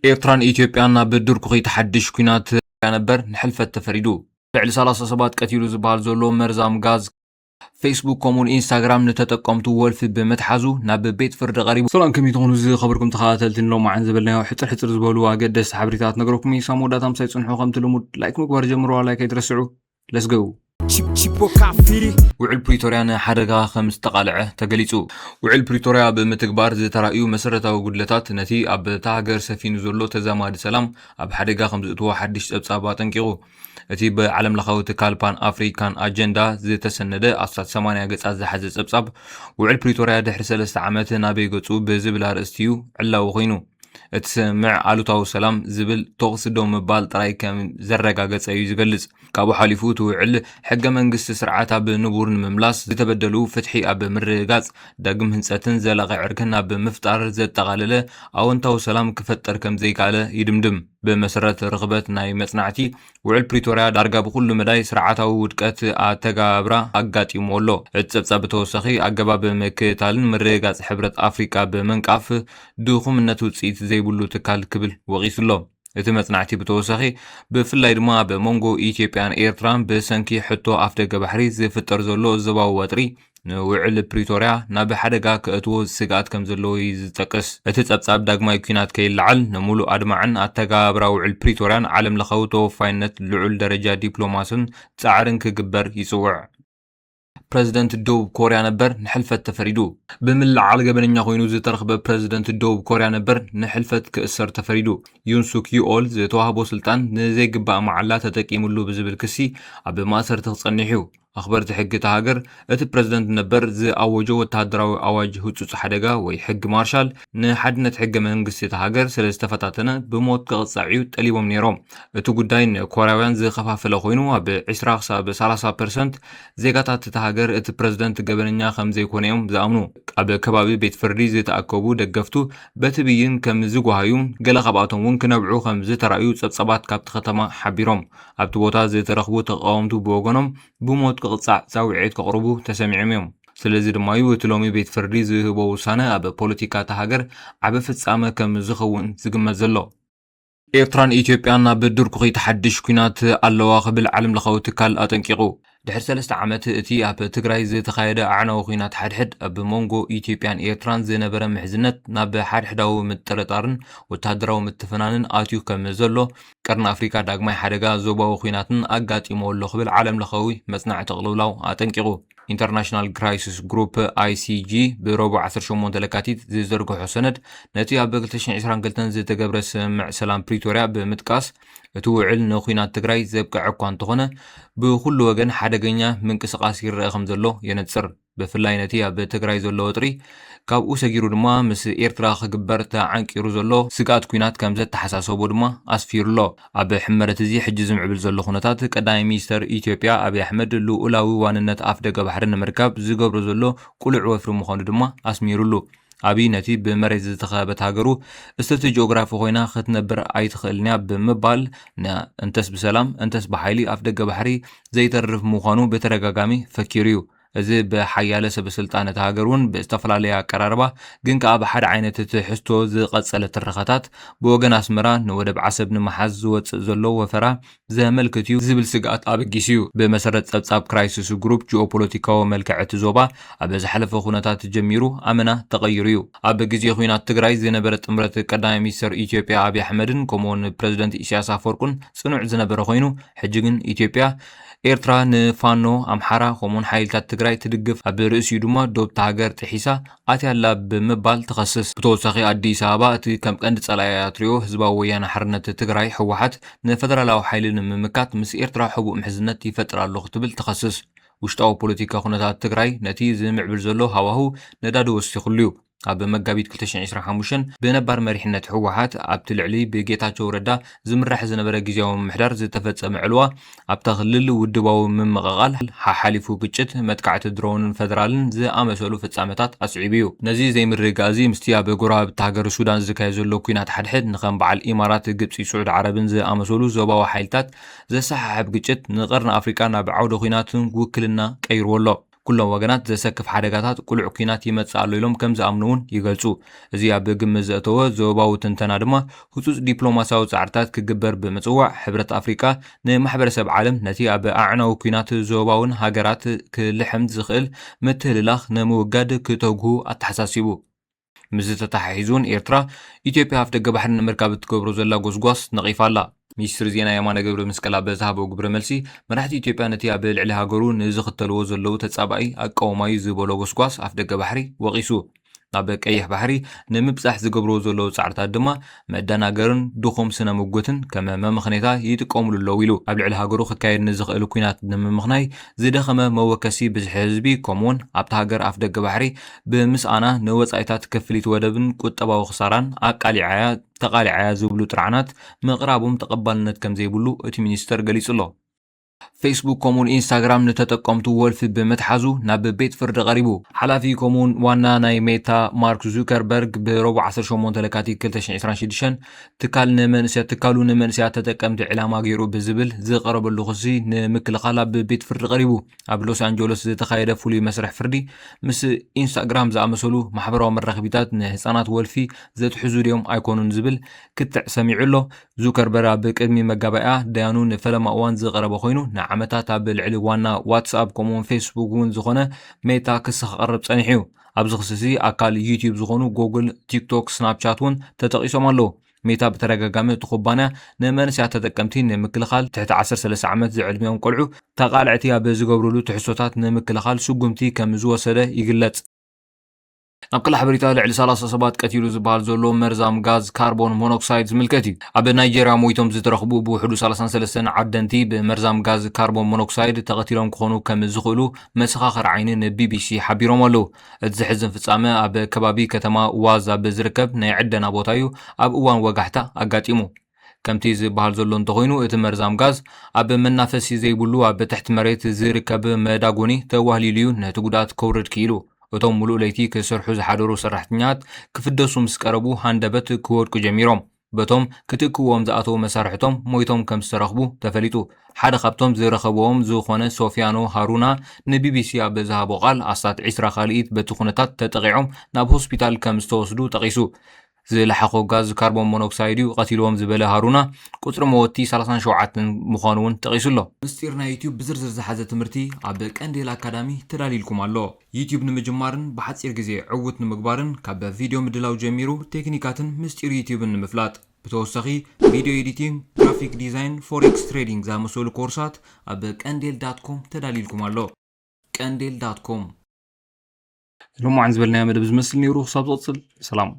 ኤርትራን ኢትዮጵያን ናብ ድርኩኺ ተሓድሽ ኲናት ነበር ንሕልፈት ተፈሪዱ። ልዕሊ ሰላሳ ሰባት ቀቲሉ ዝበሃል ዘሎ መርዛም ጋዝ ፌስቡክ ከምኡውን ኢንስታግራም ንተጠቀምቱ ወልፊ ብምትሓዙ ናብ ቤት ፍርዲ ቀሪቡ። ሰላም፣ ከመይ ትኾኑ ዝኸበርኩም ተኸታተልቲ? ንሎማዓን ዝበልናዮ ሕፅር ሕፅር ዝበሉ ኣገደስቲ ሓበሬታት ነግረኩም እዩ። ሳብ መወዳእታ ምሳይ ፅንሑ። ከምቲ ልሙድ ላይክ ምግባር ጀምርዋ፣ ላይክ ኣይትረስዑ። Let's go። Chip- Chipoka Firi. ውዕል ፕሪቶርያ ንሓደጋ ከም ዝተቓልዐ ተገሊጹ። ውዕል ፕሪቶርያ ብምትግባር ዝተራእዩ መሰረታዊ ጉድለታት ነቲ ኣብታ ሃገር ሰፊኑ ዘሎ ተዛማዲ ሰላም ኣብ ሓደጋ ከም ዝእትዎ ሓድሽ ጸብጻብ ኣጠንቂቑ። እቲ ብዓለምለኻዊ ትካል ፓን ኣፍሪካን ኣጀንዳ ዝተሰነደ ኣስታት ሰማንያ ገጻት ዝሓዘ ጸብጻብ፣ ውዕል ፕሪቶርያ ድሕሪ ሰለስተ ዓመት ናበይ ገጹ ብዝብል ኣርእስቲ እዩ ዕላዊ ኮይኑ። እቲ ስምምዕ ኣሉታዊ ሰላም ዝብል ተኹሲ ደው ምባል ጥራይ ከም ዘረጋገጸ እዩ ዝገልጽ። ካብኡ ሓሊፉ እቲ ውዕል ሕገ መንግስቲ ስርዓት ኣብ ንቡር ንምምላስ፣ ዝተበደሉ ፍትሒ ኣብ ምርግጋጽ፣ ዳግም ህንጸትን ዘላቒ ዕርክን ኣብ ምፍጣር ዘጠቓለለ ኣወንታዊ ሰላም ክፈጠር ከም ዘይከኣለ ይድምድም። ብመሰረት ርኽበት ናይ መጽናዕቲ፣ ውዕል ፕሪቶርያ ዳርጋ ብኹሉ መዳይ ስርዓታዊ ውድቀት ኣተገባብራ ኣጋጢምዎ ኣሎ። እቲ ጸብጻብ ብተወሳኺ ኣገባብ ምክትታልን ምርግጋጽ ሕብረት ኣፍሪቃ ብምንቃፍ ድኹምነት ውጽኢት ዘይብሉ ትካል ክብል ወቒሱ ኣሎ። እቲ መጽናዕቲ ብተወሳኺ ብፍላይ ድማ ኣብ መንጎ ኢትዮጵያን ኤርትራን ብሰንኪ ሕቶ ኣፍደገ ባሕሪ ዝፍጠር ዘሎ ዞባዊ ወጥሪ ንውዕል ፕሪቶርያ ናብ ሓደጋ ከእትዎ ስግኣት ከም ዘለዎ እዩ ዝጠቅስ። እቲ ጸብጻብ ዳግማይ ኲናት ከይለዓል ንምሉእ ኣድማዕን ኣተገባብራ ውዕል ፕሪቶርያን ዓለምለኻዊ ተወፋይነት ልዑል ደረጃ ዲፕሎማስን ጻዕርን ክግበር ይጽውዕ። ፕረዚደንት ደቡብ ኮርያ ነበር ንሕልፈት ተፈሪዱ። ብምልዓል ገበነኛ ኮይኑ ዝተረኽበ ፕረዚደንት ደቡብ ኮርያ ነበር ንሕልፈት ክእሰር ተፈሪዱ። ዩን ሱክ ዩኦል ዝተዋህቦ ስልጣን ንዘይግባእ መዓላ ተጠቂሙሉ ብዝብል ክሲ ኣብ ማእሰርቲ ክጸንሕ እዩ። ኣኽበርቲ ሕጊ እታ ሃገር እቲ ፕረዚደንት ነበር ዝኣወጆ ወተሃደራዊ ኣዋጅ ህጹጽ ሓደጋ ወይ ሕጊ ማርሻል ንሓድነት ሕገ መንግስቲ እታ ሃገር ስለ ዝተፈታተነ ብሞት ክቕጻዕ እዩ ጠሊቦም ነይሮም። እቲ ጉዳይ ንኮርያውያን ዝኸፋፈለ ኮይኑ ኣብ ዕስራ ክሳብ ሰላሳ ፐርሰንት ዜጋታት እታ ሃገር እቲ ፕረዚደንት ገበነኛ ከም ዘይኮነ እዮም ዝኣምኑ። ኣብ ከባቢ ቤት ፍርዲ ዝተኣከቡ ደገፍቱ በቲ ብይን ከም ዝጓሃዩ፣ ገለ ካብኣቶም እውን ክነብዑ ከም ዝተራእዩ ጸብጻባት ካብቲ ከተማ ሓቢሮም። ኣብቲ ቦታ ዝተረኽቡ ተቃወምቱ ብወገኖም ብሞት ክቕጻዕ ጻውዒት ከቕርቡ ተሰሚዖም እዮም። ስለዚ ድማ እዩ እቲ ሎሚ ቤት ፍርዲ ዝህቦ ውሳነ ኣብ ፖለቲካ እታ ሃገር ዓቢ ፍጻመ ከም ዝኸውን ዝግመት ዘሎ። ኤርትራን ኢትዮጵያን ናብ ድርኩኺ ተሓድሽ ኲናት ኣለዋ ክብል ዓለምለኻዊ ትካል ኣጠንቂቑ። ድሕሪ ሰለስተ ዓመት እቲ ኣብ ትግራይ ዝተኻየደ ኣዕናዊ ኲናት ሓድሕድ ኣብ መንጎ ኢትዮጵያን ኤርትራን ዝነበረ ምሕዝነት ናብ ሓድሕዳዊ ምጥርጣርን ወተሃደራዊ ምትፍናንን ኣትዩ ከም ዘሎ፣ ቀርኒ ኣፍሪካ ዳግማይ ሓደጋ ዞባዊ ኲናትን ኣጋጢሞ ኣሎ ክብል ዓለምለኻዊ መጽናዕቲ ቅልውላው ኣጠንቂቑ። ኢንተርናሽናል ክራይሲስ ግሩፕ፣ ኣይሲጂ፣ ብረቡዕ ዓሰርተ ሸሞንተ ለካቲት ዝዘርግሖ ሰነድ፣ ነቲ ኣብ ክልተ ሽሕን ዕስራን ክልተን ዝተገብረ ስምምዕ ሰላም ፕሪቶርያ ብምጥቃስ፣ እቲ ውዕል ንኲናት ትግራይ ዘብቅዐ እኳ እንተኾነ፣ ብኹሉ ወገን ሓደገኛ ምንቅስቓስ ይረአ ከም ዘሎ የነጽር። ብፍላይ ነቲ ኣብ ትግራይ ዘሎ ወጥሪ፣ ካብኡ ሰጊሩ ድማ ምስ ኤርትራ ክግበር ተዓንቂሩ ዘሎ ስግኣት ኲናት ከም ዘተሓሳሰቦ ድማ ኣስፊሩ ኣሎ። ኣብ ሕመረት እዚ ሕጂ ዝምዕብል ዘሎ ኩነታት፣ ቀዳማይ ሚኒስተር ኢትዮጵያ ኣብይ ኣሕመድ ልኡላዊ ዋንነት ኣፍ ደገ ባሕሪ ንምርካብ ዝገብሮ ዘሎ ቅሉዕ ወፍሪ ምዃኑ ድማ ኣስሚሩሉ። ኣብይ ነቲ ብመሬት ዝተኸበበት ሃገሩ ስትራተጂኦግራፊ ኮይና ክትነብር ኣይትኽእልን እያ ብምባል፣ ን-፣ እንተስ ብሰላም እንተስ ብሓይሊ ኣፍ ደገ ባሕሪ ዘይተርፍ ምዃኑ ብተደጋጋሚ ፈኪሩ እዩ። እዚ ብሓያለ ሰበ ስልጣን እታ ሃገር እውን ብዝተፈላለየ ኣቀራርባ፣ ግን ከኣ ብሓደ ዓይነት ትሕዝቶ ዝቐጸለ ትረኻታት፣ ብወገን ኣስመራ ንወደብ ዓሰብ ንምሓዝ ዝወጽእ ዘሎ ወፈራ ዘመልክት እዩ ዝብል ስግኣት ኣበጊሱ እዩ። ብመሰረት ጸብጻብ ክራይሲስ ግሩፕ፣ ጂኦፖለቲካዊ መልክዕ እቲ ዞባ ኣብ ዝሓለፈ ኩነታት ጀሚሩ ኣመና ተቐይሩ እዩ። ኣብ ግዜ ኲናት ትግራይ ዝነበረ ጥምረት ቀዳማይ ሚኒስተር ኢትዮጵያ ኣብይ ኣሕመድን ከምኡውን ፕረዚደንት ኢሳያስ ኣፈወርቁን ጽኑዕ ዝነበረ ኮይኑ፣ ሕጂ ግን ኢትዮጵያ ኤርትራ ንፋኖ ኣምሓራ ከምኡውን ሓይልታት ትግራይ ትድግፍ፣ ኣብ ርእሲኡ ድማ ዶብታ ሃገር ጥሒሳ ኣትያ ኣላ ብምባል ትኸስስ። ብተወሳኺ ኣዲስ ኣበባ እቲ ከም ቀንዲ ጸላኢያ ትሪኦ ህዝባዊ ወያነ ሓርነት ትግራይ ህወሓት ንፈደራላዊ ሓይሊ ንምምካት ምስ ኤርትራ ሕቡእ ምሕዝነት ይፈጥር ኣሎ ክትብል ትኸስስ። ውሽጣዊ ፖለቲካ ኩነታት ትግራይ ነቲ ዝምዕብል ዘሎ ሃዋህው ነዳዲ ወሲኹሉ እዩ። ኣብ መጋቢት ክልተ ሽሕን ዕስራን ሓሙሽተን ብነባር መሪሕነት ህወሓት ኣብቲ ልዕሊ ብጌታቸው ረዳ ዝምራሕ ዝነበረ ግዝያዊ ምምሕዳር ዝተፈጸመ ዕልዋ ኣብታ ክልል ውድባዊ ምምቕቓል ሓሓሊፉ ግጭት፣ መጥቃዕቲ ድሮንን ፈደራልን ዝኣመሰሉ ፍጻመታት ኣስዒቡ እዩ። ነዚ ዘይምርግጋእ እዚ ምስቲ ኣብ ጎረባብቲ ሃገር ሱዳን ዝካየድ ዘሎ ኲናት ሓድሕድ ንኸም በዓል ኢማራት፣ ግብጺ፣ ስዑድ ዓረብን ዝኣመሰሉ ዞባዊ ሓይልታት ዘሰሓሕብ ግጭት ንቐርኒ ኣፍሪቃ ናብ ዓውደ ኲናትን ውክልና ቀይርዎ ኣሎ። ኩሎም ወገናት ዘሰክፍ ሓደጋታት ቁሉዕ ኲናት ይመጽእ ኣሎ ኢሎም ከም ዝኣምኑ እውን ይገልጹ። እዚ ኣብ ግምት ዘእተወ ዞባዊ ትንተና ድማ ህጹጽ ዲፕሎማስያዊ ጻዕርታት ክግበር ብምጽዋዕ፣ ሕብረት ኣፍሪቃ ንማሕበረሰብ ዓለም ነቲ ኣብ ኣዕናዊ ኲናት ዞባውን ሃገራት ክልሕም ዝኽእል ምትህልላኽ ንምውጋድ ክተግሁ ኣተሓሳሲቡ። ምስዚ ተተሓሒዙ እውን ኤርትራ፣ ኢትዮጵያ ኣፍደገ ባሕሪ ንምርካብ እትገብሮ ዘላ ጎስጓስ ነቒፋ ኣላ። ሚኒስትሪ ዜና የማነ ገብረ መስቀል ኣብ ዝሃቦ ግብረ መልሲ፣ መራሕቲ ኢትዮጵያ ነቲ ኣብ ልዕሊ ሃገሩ ንዝኽተልዎ ዘለዉ ተጻባኢ ኣቃውማዩ ዝበሎ ጎስጓስ ኣፍደገ ባሕሪ ወቒሱ። ናብ ቀይሕ ባሕሪ ንምብጻሕ ዝገብርዎ ዘለዉ ጻዕርታት ድማ መደናገርን ድኹም ስነ ምጉትን ከም መመኽኔታ ይጥቀሙሉ ኣለዉ ኢሉ። ኣብ ልዕሊ ሃገሩ ክካየድ ንዝኽእል ኲናት ንምምኽናይ ዝደኸመ መወከሲ ብዝሒ ህዝቢ፣ ከምኡውን ኣብታ ሃገር ኣፍደገ ባሕሪ ብምስኣና ንወጻኢታት ክፍሊት ወደብን ቁጠባዊ ክሳራን ኣቃሊዓያ ተቓሊዓያ ዝብሉ ጥርዓናት ምቕራቦም ተቐባልነት ከም ዘይብሉ እቲ ሚኒስተር ገሊጹ ኣሎ። ፌስቡክ ከምኡውን ኢንስታግራም ንተጠቀምቱ ወልፊ ብምትሓዙ ናብ ቤት ፍርዲ ቀሪቡ። ሓላፊ ከምኡውን ዋና ናይ ሜታ ማርክ ዙከርበርግ ብረቡዕ ዓሰርተ ሸሞንተ ለካቲት ክልተ ሽሕን ዕስራን ሽዱሽተን ትካል ንመንስያ ትካሉ ንመንስያ ተጠቀምቲ ዕላማ ገይሩ ብዝብል ዝቐረበሉ ክሲ ንምክልኻል ኣብ ቤት ፍርዲ ቀሪቡ። ኣብ ሎስ ኣንጀለስ ዝተኻየደ ፍሉይ መስርሕ ፍርዲ ምስ ኢንስታግራም ዝኣመሰሉ ማሕበራዊ መራኸቢታት ንህፃናት ወልፊ ዘትሕዙ ድዮም ኣይኮኑን ዝብል ክትዕ ሰሚዑ ኣሎ። ዙከርበርግ ኣብ ቅድሚ መጋባእያ ደያኑ ንፈለማ እዋን ዝቐረበ ኮይኑ፣ ንዓመታት ኣብ ልዕሊ ዋና ዋትስኣፕ ከምኡውን ፌስቡክ እውን ዝኾነ ሜታ ክሲ ከቕርብ ጸኒሑ እዩ። ኣብዚ ክሲ እዚ ኣካል ዩቲዩብ ዝኾኑ ጉግል፣ ቲክቶክ፣ ስናፕቻት እውን ተጠቒሶም ኣለዉ። ሜታ ብተደጋጋሚ እቲ ኩባንያ ንመንስያ ተጠቀምቲ ንምክልኻል ትሕቲ ዓሰርተ ሰለስተ ዓመት ዝዕድሚኦም ቆልዑ ተቓልዕቲ ኣብ ዝገብርሉ ትሕዝቶታት ንምክልኻል ስጉምቲ ከም ዝወሰደ ይግለጽ። ኣብ ካልእ ሓበሬታ፣ ልዕሊ ሰላሳ ሰባት ቀቲሉ ዝበሃል ዘሎ መርዛም ጋዝ ካርቦን ሞኖክሳይድ ዝምልከት እዩ። ኣብ ናይጄርያ ሞይቶም ዝተረኽቡ ብውሕዱ ሰላሳን ሰለስተን ዓደንቲ ብመርዛም ጋዝ ካርቦን ሞኖክሳይድ ተቐቲሎም ክኾኑ ከም ዝኽእሉ መሰኻኽር ዓይኒ ንቢቢሲ ሓቢሮም ኣለዉ። እቲ ዘሕዝን ፍጻመ ኣብ ከባቢ ከተማ ዋዝ ኣብ ዝርከብ ናይ ዕደና ቦታ እዩ ኣብ እዋን ወጋሕታ ኣጋጢሙ። ከምቲ ዝበሃል ዘሎ እንተኾይኑ፣ እቲ መርዛም ጋዝ ኣብ መናፈሲ ዘይብሉ ኣብ ትሕቲ መሬት ዝርከብ መዳጎኒ ተዋህሊሉ እዩ ነቲ ጉድኣት ከውርድ ክኢሉ። እቶም ሙሉእ ለይቲ ክሰርሑ ዝሓደሩ ሰራሕተኛታት ክፍደሱ ምስ ቀረቡ ሃንደበት ክወድቁ ጀሚሮም። በቶም ክትእክዎም ዝኣተዉ መሳርሕቶም ሞይቶም ከም ዝተረኽቡ ተፈሊጡ። ሓደ ካብቶም ዝረኸብዎም ዝኾነ ሶፊያኖ ሃሩና ንቢቢሲ ኣብ ዝሃቦ ቃል፣ ኣስታት ዕስራ ካልኢት በቲ ኩነታት ተጠቒዖም ናብ ሆስፒታል ከም ዝተወስዱ ጠቒሱ። ዝለሓኾ ጋዝ ካርቦን ሞኖክሳይድ እዩ ቀቲልዎም ዝበለ ሃሩና፣ ቁጽሪ መወቲ ሰላሳን ሸውዓተን ምዃኑ እውን ጠቒሱ ኣሎ። ምስጢር ናይ ዩቲዩብ ብዝርዝር ዝሓዘ ትምህርቲ ኣብ ቀንዴል ኣካዳሚ ተዳልይልኩም ኣሎ። ዩቲዩብ ንምጅማርን ብሓጺር ግዜ ዕዉት ንምግባርን፣ ካብ ቪድዮ ምድላው ጀሚሩ ቴክኒካትን ምስጢር ዩቲዩብን ንምፍላጥ፣ ብተወሳኺ ቪድዮ ኤዲቲንግ፣ ግራፊክ ዲዛይን፣ ፎሬክስ ትሬዲንግ ዝኣመሰሉ ኮርሳት ኣብ ቀንዴል ዳት ኮም ተዳልይልኩም ኣሎ። ቀንዴል ዳት ኮም። ሎማዓን ዝበልናዮ መደብ ዝመስል ነይሩ። ክሳብ ዝቕጽል ሰላም።